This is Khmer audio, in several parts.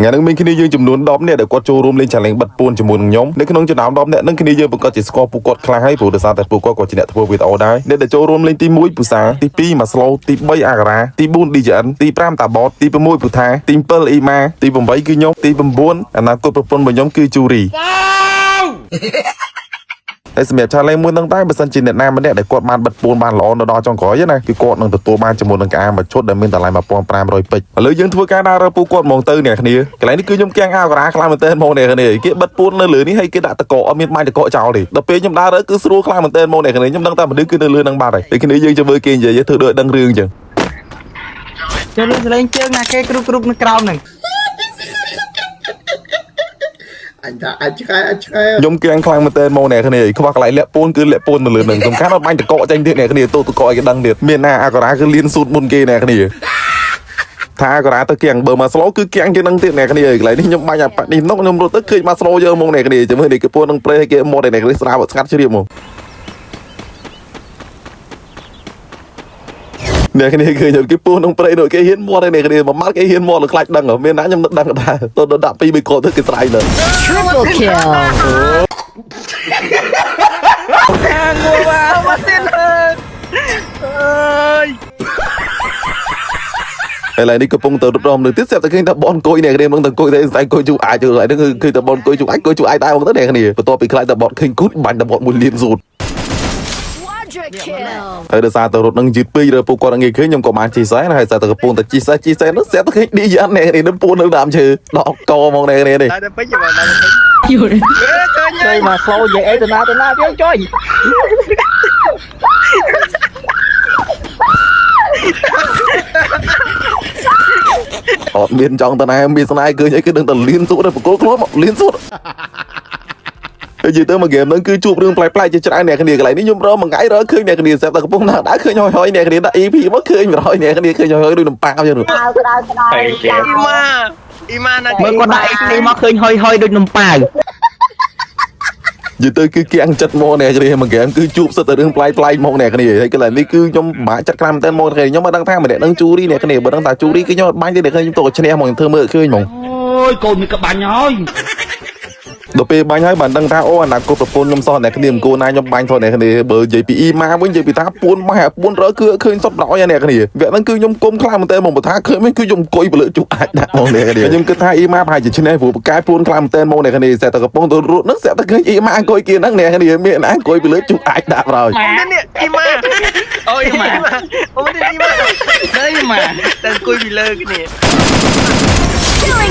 ថ្ងៃនេះមានគ្នាយើងចំនួន10នាក់ដែលគាត់ចូលរួមលេង challenge បិទពួនជាមួយនឹងខ្ញុំនៅក្នុងចំណោម10នាក់ហ្នឹងគ្នាយើងប្រកាសជាស្គាល់ពួកគាត់ខ្លះហើយព្រោះដោយសារតែពួកគាត់ក៏ជាអ្នកធ្វើវីដេអូដែរអ្នកដែលចូលរួមលេងទី1ពូសាទី2ម៉ាស្លូទី3អាការ៉ាទី4 DJN ទី5តាបតទី6ពូថាទី7អ៊ីម៉ាទី8គឺខ្ញុំទី9អនាគតប្រពន្ធរបស់ខ្ញុំគឺជូរី ហើយសម្រាប់ challenge មួយហ្នឹងដែរបើសិនជាអ្នកណាម្នាក់ដែលគាត់បានបិទពួនបានល្អនៅដល់ចុងក្រោយណាគឺគាត់នឹងទទួលបានជាមួយនឹងកាមួយឈុតដែលមានតម្លៃ1500ពេជ្រឥឡូវយើងធ្វើការដើររើពួកគាត់ហ្មងទៅអ្នកគ្នាកន្លែងនេះគឺខ្ញុំគាំងអាការ៉ាខ្លាំងមែនទែនហ្មងអ្នកគ្នាគេបិទពួននៅលើនេះហើយគេដាក់តកអត់មានបាញ់តកចោលទេដល់ពេលខ្ញុំដើររើគឺស្រួលខ្លាំងមែនទែនហ្មងអ្នកគ្នាខ្ញុំដឹងតែមនុស្សគឺនៅលើហ្នឹងបាត់ហើយពេលគ្នាយើងจะមើលគេនិយាយធ្វើដូចដឹងរឿងអញ្ចឹង ចូលលឺសលេងជើងណាគេគ្រប់គ្រប់នៅក្រោមហ្នឹង អញថាអាចឆ្កែអាចឆ្កែ ខ្ញុំគាំងខ្លាំងមែនទែនមកអ្នកគ្នាខ្វះកន្លែងលាក់ពួនគឺលាក់ពួននៅលើនឹងសំខាន់អត់បាញ់តកចេញទៀតអ្នកគ្នាទូតកឲ្យគេដឹងទៀតមានណាអាការ៉ាគឺលៀនស៊ូតមុនគេអ្នកគ្នាថាអាការ៉ាទៅគៀងបើមកស្លូគឺគៀងជាងនឹងទៀតអ្នកគ្នាកន្លែងនេះខ្ញុំបាញ់អាប៉ានេះនោះខ្ញុំរត់ទៅឃើញមកស្លូយើងមកអ្នកគ្នាចាំមើលនេះគឺពួននឹងព្រៃឲ្យគេមកអ្នកគ្នាស្រាបស្ងាត់ជ្រាបមកអ្នកគ្នាឃើញគេពួនក្នុងព្រៃនោះគេហ៊ានមាត់អ្នកគ្នាមួយម៉ាត់គេហ៊ានមាត់ខ្លាចដឹងមានណាខ្ញុំដឹងថាទៅដាក់ពីរបីគ្រាប់ទៅគេស្រែកលើ Triple kill. ងួមកទៀតអើយ ឥឡូវនេះកំពុងទៅរត់រំនៅទៀតស្រាប់តែឃើញថាបនអង្គុយអ្នកគ្នាមិនទៅអង្គុយតែស្អែកអង្គុយជូអាចឥឡូវនេះគឺឃើញតែបនអង្គុយជូអាចអង្គុយជូអាចដែរមកទៅអ្នកគ្នាបន្ទាប់ពីខ្លាចតែបនឃើញគូតបាញ់តែបនមួយលៀនស៊ូត Quadra kill. ហើយដោយសារតែរត់នឹងយឺតពេកឬពួកគាត់ងាយឃើញខ្ញុំក៏បានជិះសេះហើយសារតែកំពុងតែជិះសេះជិះសេះនោះស្រាប់តែឃើញឌីយ៉ាអ្នកគ្នានឹងពួននៅដើមឈើដកកមកអ្នកគ្នានេះ តែទៅពេញបងតែទៅពេញឃើញ ជួយមកស្លូនិយាយអីទៅណាទៅណាទៀតជួយ អត់មានចង់តណាមានស្នេហ៍ឃើញអីគឺនឹងតែលៀនស៊ូតទៅបកគលខ្លួនមកលៀនស៊ូតហើយនិយាយទៅមកហ្គេមហ្នឹងគឺជួបរឿងប្លែកៗជាច្រើនអ្នកគ្នាកន្លែងនេះខ្ញុំរកមួយថ្ងៃរកឃើញអ្នកគ្នាស្រាប់តែកំពុងណាដើរឃើញហយហយអ្នកគ្នាដាក់ EP មកឃើញ100អ្នកគ្នាឃើញហយហយដូចនំប៉ាវចឹង អ៊ីម៉ាអ៊ីម៉ាណា មើលគាត់ដាក់អីគ្នាមកឃើញហុយហុយដូចនំប៉ាវ និយាយទៅគឺគៀងចិត្តមកអ្នកគ្នាមួយហ្គេមគឺជួបសិតតែរឿងប្លែកប្លែកមកអ្នកគ្នាហើយកន្លែងនេះគឺខ្ញុំពិបាកចិត្តខ្លាំងមែនទែនមកអ្នកគ្នាខ្ញុំមិនដឹងថាម្នាក់នឹងជូរីអ្នកគ្នាបើដឹងថាជូរីគឺខ្ញុំអត់បាញ់ទេអ្នកគ្នាខ្ញុំទៅឈ្នះមកខ្ញុំធ្វើមើលឃើញហ្មង អូយកូនមានក្បាញ់ហើយ ដល់ពេលបាញ់ហើយបានដឹងថាអូអនាគតប្រពន្ធខ្ញុំសោះអ្នកគ្នាមិនគួរណាខ្ញុំបាញ់ថតអ្នកគ្នាបើនិយាយពីអ៊ីម៉ាវិញនិយាយពីថាពួនម៉ែពួនរើគឺឃើញសុតប្រយអ្នកគ្នាវគ្គហ្នឹងគឺខ្ញុំគុំខ្លាំងមែនទែនមកបើថាឃើញវិញគឺខ្ញុំអង្គុយពលឺជុកអាចដាក់មកអ្នកគ្នាខ្ញុំគិតថាអ៊ីម៉ាប្រហែលជាឈ្នះព្រោះប្រកែពួនខ្លាំងមែនទែនមកអ្នកគ្នាស្រាប់តែកំពុងទៅរត់ហ្នឹងស្រាប់តែឃើញអ៊ីម៉ាអង្គុយគៀនហ្នឹងអ្នកគ្នាមានណាអង្គុយពលឺជុកអាចដាក់ប្រយ នេះអ៊ីម៉ាអូអ៊ីម៉ាអូនេះអ៊ីម៉ា អីម៉ា តែអង្គុយពីលើគ្នា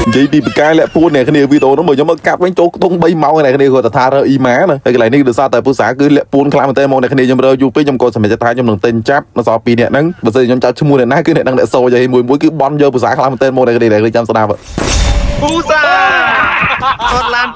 និយាយពីបកាយលាក់ពួនអ្នកគ្នាវីដេអូនោះមកខ្ញុំមកកាត់វិញចូលខ្ទង់3ម៉ោងអ្នកគ្នាគាត់ថារើអ៊ីម៉ាណាហើយកន្លែងនេះដោយសារតែពុសាគឺលាក់ពួនខ្លាំងមែនតើមកអ្នកគ្នាខ្ញុំរើយូរពេកខ្ញុំក៏សម្រេចថាខ្ញុំនឹងទិញចាប់នៅសល់2នាក់ហ្នឹងបើសិនខ្ញុំចាប់ឈ្មោះអ្នកណាគឺអ្នកហ្នឹងអ្នកសូយហើយមួយមួយគឺបន់យកពុសាខ្លាំងមែនតើមកអ្នកគ្នាអ្នកគ្នាចាំស្ដាប់ ពូសាអត់ឡាន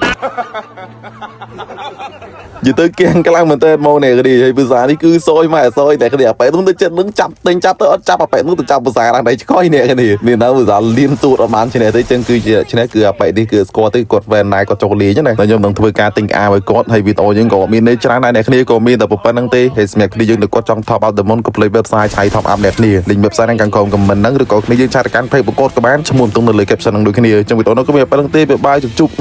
និយាយទៅគៀងខ្លាំងមែនតើមកអ្នកគ្នាហើយពុសានេះគឺសូយមកសូយតែគ្នាអាប៉ែនោះទៅចិត្តនឹងចាប់ទិញចាប់ទៅអត់ចាប់អាប៉ែនោះទៅចាប់ពុសាឡើងដៃឆ្កយអ្នកគ្នានេះនៅពុសាលៀនសួតអត់បានឈ្នះទេចឹងគឺជាឈ្នះគឺអាប៉ែនេះគឺស្គាល់ទៅគាត់វ៉ែនណៃគាត់ចូលលេងណាតែខ្ញុំនឹងធ្វើការទិញអាវឲ្យគាត់ហើយវីដេអូយើងក៏មានន័យច្រើនដែរអ្នកគ្នាក៏មានតែប៉ុណ្្នឹងទេហើយសម្រាប់គ្នាយើងនៅគាត់ចង់ top up the moon ក៏ play website ឆៃ top up អ្នកគ្នា link website ហ្នឹងខាងក្រោម comment ហ្នឹងឬក៏គ្នាយើងឆាតទៅកាន់ page ប្រកបក៏បានឈ្មោះទុំនៅលើ caption ហ្នឹងដូចគ្នាចឹងវីដេអូនោះក៏មានប៉ុណ្្នឹងទេបាយបាយជប់ជប់